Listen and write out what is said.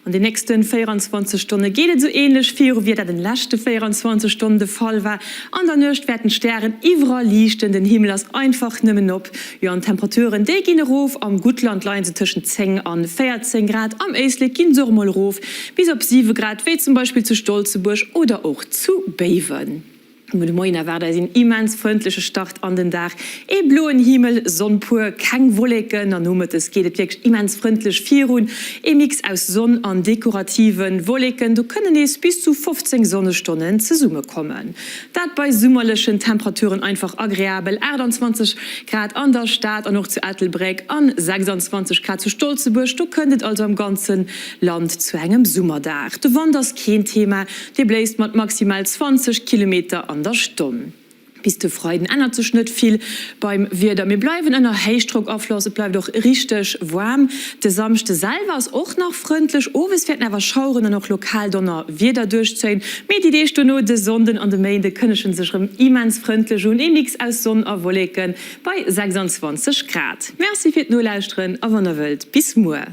An den nächste 24 Stonne geet et esou änlech viru wéi dat an de leschte 24 Stonnen de Fall war. An der Nuecht wäerten d'Stären iwwerall liichten, den Himmel ass einfach nëmmen op. Jo, an d'Temperaturen, déi ginn erof, am Guttland leie se tëschent 10 an 14 Grad, am Éislek ginn se och emol erof bis op 7 Grad, wéi zum Beispill zu Stolzebuerg oder och zu Béiwen. De Moien erwaart eis een immens frëndleche Start an den Dag, ee bloen Himmel, Sonn pur, keng Wolleken an nomëttes geet et wierklech immens frëndlech virun. Ee Mix aus Sonn an dekorative Wolleken, do kënnen nees bis zu 15 Sonnestonnen zesummekommen. Dat bei summerlechen Temperaturen einfach agreabel, 28 Grad an der Stad an och zu Ettelbréck an 26 Grad zu Stolzebuerg. Do kënnt et also am ganze Land zu engem Summerdag. De Wand ass keen Thema, Dee bléist mat maximal 20 Kilometer an der Stonn. Bis de Freiden ännert sech net vill beim Wieder, mir bleiwen ënner Héichdrockafloss, et bleift och richteg waarm. De Samschde selwer ass och nach frëndlech, owes wäerten awer Schaueren an och lokal Donnerwieder duerchzéien. Mee déi Deeg dono, de Sonnden an de Méinde, kënnegen sech erëm immens frëndlech un, ee Mix aus Sonn a Wolleke bei 26 Grad. Merci fir d'Nolauschteren a wann der wëllt, bis muer.